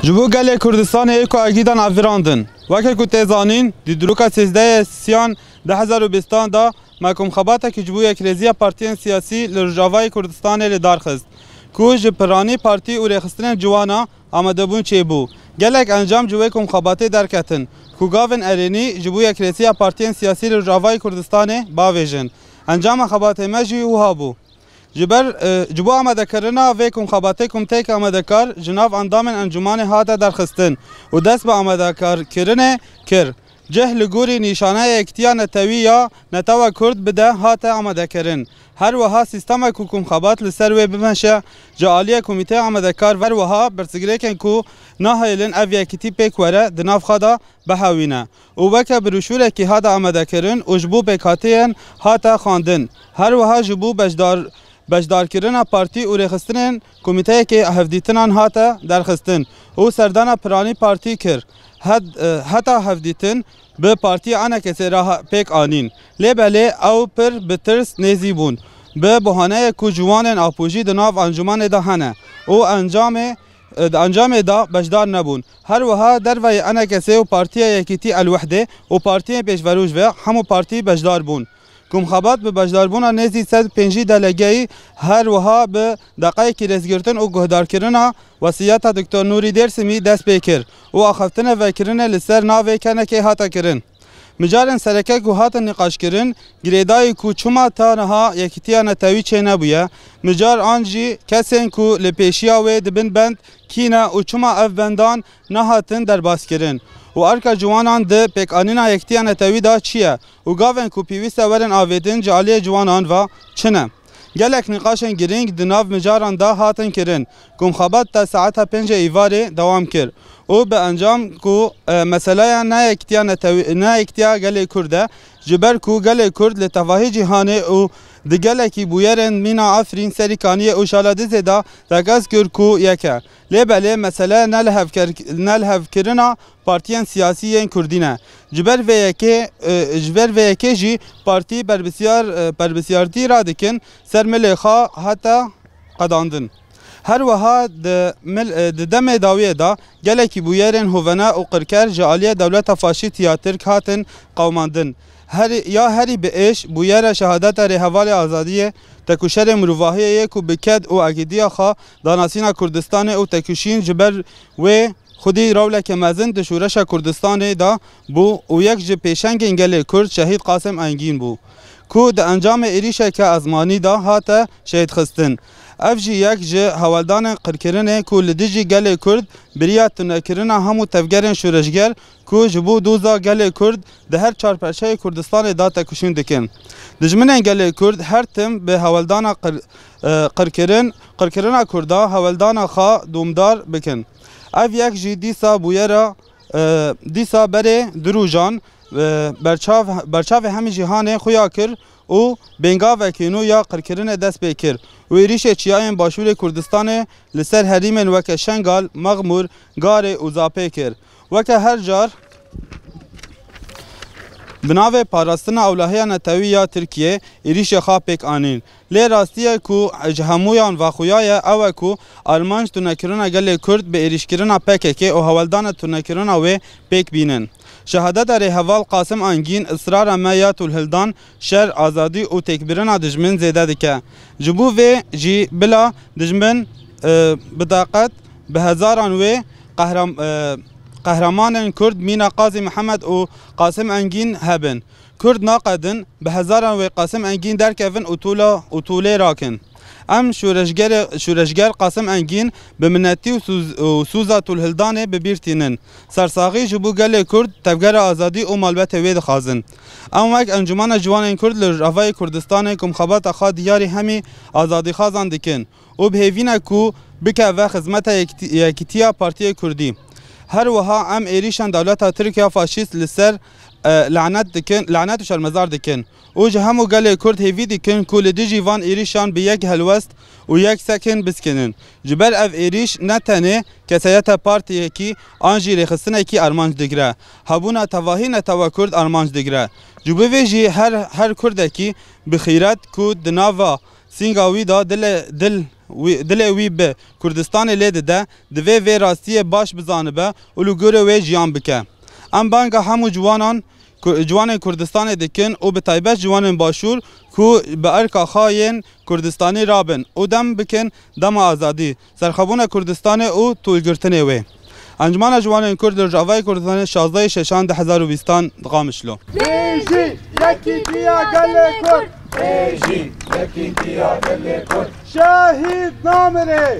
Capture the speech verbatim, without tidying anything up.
Ji bo gelê Kurdistanê ê ku egîdan evirandin. Weke ku tê zanîn, di dîroka sêzdehê Siyan du hezar û bîstan de me komxebatekî ji bo yekrêziya partiyên siyasî li Rojavayê Kurdistanê li dar xist, ku ji piranî partî û rêxistinên ciwana amadebûn çêbû. Gelek encam ji wê komxebatê derketin, ku gavên erênî ji bo yekrêziya partiyên siyasî li Rojavayê Kurdistanê bavêjin. Encama xebatê me jî wiha bû. Ji ber, e, ji bo amadekirina vê komxebatê komîteyeke amadekar ji nav endamên encûmanê hate derxistin û dest bi amadekarkirinê kir. Cih li gorî nîşaneya yekitiya netewî ya netewa Kurd bide hate amadekirin. Her wiha sîstemek ku komxebat li ser wê bimeşe ji aliyê komîteya amadekar ve. Her wiha pirsgirêkên ku nahêlin ev yekitî pêk were di nav xwe de bihewîne û weke broşûrekî hate amadekirin û ji bo pêkhateyên hate xwendin. Her wiha ji bo beşdar, beşdarkirina partî û rêxistinên komîteyekê hevdîtinan hate derxistin û serdana piranî partî kir. Het-, e, heta hevdîtin bi partiya A N K S'ê re ha-, pêk anîn. Lê belê ew pir bi tirs nêzî bûn. Bi bohaneyê ku ciwanên apojî di nav encûmanê de hene û encamê di encamê de beşdar nebûn. Her wiha derveyî A N K S û Partiya Yekîtî El-Wehdê û partiyên pêşverûj ve hemû partî beşdar bûn. Komxebat bi beşdarbûna nêzî sed û pêncî delegeyî her wiha bi deqeyekî rêzgirtin û guhdarkirina wesiyeta Doktor Nûrî Dêrsimî dest pê kir û axaftina vekirinê li ser navê K N K'ê hate kirin. Mijarên sereke ku hatin nîqaşkirin, girêdayî ku çima ta niha yekîtiya netewî çênebûye, mijar an jî kesên ku li pêşiya wê di bin bend kî ne û çima ev bendan nehatin derbaskirin û erka ciwanan di pêkanîna yekîtiya netewî de çi ye û gavên ku pêwîst e werin avêtin ji aliyê ciwanan ve çi ne? Gelek nîqaşên girîng di nav mijaran de hatin kirin. Komxebat ta saeta pêncê îvarê dewam kir û bi encam ku, e, meseleya neyektiya netewî, neyektiya gelê Kurd e, ji ber ku gelê Kurd li tevahî cîhanê û di gelekî bûyerên mîna Efrîn, Serîkaniyê û Şaladizê de tekez kir ku yek e. Lê belê mesele nelihevker-, nelihevkirina partiyên siyasî yên Kurdî ne. Ji ber vê yekê, e, ji ber vê yekê jî partî berbisyar, e, berbisyartî radikin ser milê xwe heta qedandin. Her wiha di mil-, e, di demê dawiyê de gelekî bûyerên hovene û qirker ji aliyê dewleta faşîst ya Tirk hatin qewimandin. Herî, ya herî bi êş bûyera şehadeta rêhevalê azadiyê, tekûşerê mirovahiyê yê ku bi ked û agîdiya xwe danasîna Kurdistanê û tekûşîn ji ber wê xwedî rewleke mezin di şoreşa Kurdistanê de bû û yek ji pêşengên gelê Kurd şehîd Qasim Engîn bû, ku di encamê êrîşeke ezmanî de hate şehîdxistin. Ev jî yek ji hewldanên qirkirinê ku li dijî gelê Kurd bi riya tunekirina hemû tevgerên şoreşger ku ji bo doza gelê Kurd di her çar perçeyê Kurdistanê de tekoşîn dikin. Dijminên gelê Kurd her tim bi hewldana qir-, e, qirkirin, qirkirina Kurda hewldana xwe domdar bikin. Ev yek jî dîsa bûyera, e, dîsa berê du rojan, e, berçav, berçavê hemî cîhanê xuya kir û bêngavekî nû ya qirkirinê dest pê kir û êrîşê çiyayên Başûrê Kurdistanê li ser herêmên weke Şengal, Mexmûr, Garê û Zapê kir. Weke her car bi navê parastina ewlehiya netewî ya Tirkiyê êrîşê xwe pêk anîn. Lê rastiye ku ji hemûyan vexuya ye, ew e ku armanc tunekirina gelê Kurd bi êrîşkirina P K K û hewldana tunekirina wê pêk bînin. Şehadeta rêheval Qasim Engîn israra me ya tûlhildan şer, azadî û têkbirina dijmin zêde dike. Ji bo vê jî bila dijmin, e, bi taqet bi hezaran wê qehram-, e, qehremanên Kurd mîna Qazî Mihemed û Qasim Engîn hebin. Kurd naqedin bi hezaran wê Qasim Engîn derkevin û tûla û tûlê rakin. Em şoreşgerê-, şoreşger Qasim Engîn bi minnetî û sûz-, û sûza tûlhildanê bi bîr tînin. Sersaxî ji bo gelê Kurd, tevgera azadî û malbetê wê dixwazin. Em wek Encûmena Ciwanên Kurd li Rojavayê Kurdistanê komxebata xwe diyarî hemî azadîxwazan dikin û bi hêvî ne ku bikeve xizmeta yekitî-, yekîtiya Partiyê Kurdî. Her wiha em êrîşên dewleta Tirk ya faşîst li ser, e, lanet dikin, lanet û şermezar dikin û ji hemû gelê Kurd hêvî dikin ku li dijî van êrîşan bi yek helwest û yek sekin biskinin. Ji ber ev êrîş ne tenê kesayeta partiyekî an jî rêxistinekî armanc digire. Hebûna tevahî netewa Kurd armanc digire. Ji bo vê jî her, her Kurdekî bi xîret ku di nava Sînga wî de dilê, dil, wî, dilê wî bi Kurdistanê lê dide, divê vê rastiyê baş bizanibe û li gorî wê jiyan bike. Em banga hemû ciwanan, Ku-, ciwanên Kurdistanê dikin û bi taybet ciwanên Başûr ku bi erka xwe yên Kurdistanî rabin û dem bikin dema azadî, serxwebûna Kurdistanê û tolgirtinê wê. Encûmena Ciwanên Kurd li Rojavayê Kurdistanê şazdehê şeşan du hezar û bîstan di Qamişlo. Bêjî yekîtiya gelê Kurd. Bêjî yekîtiya gelê Kurd. Şehîd namire.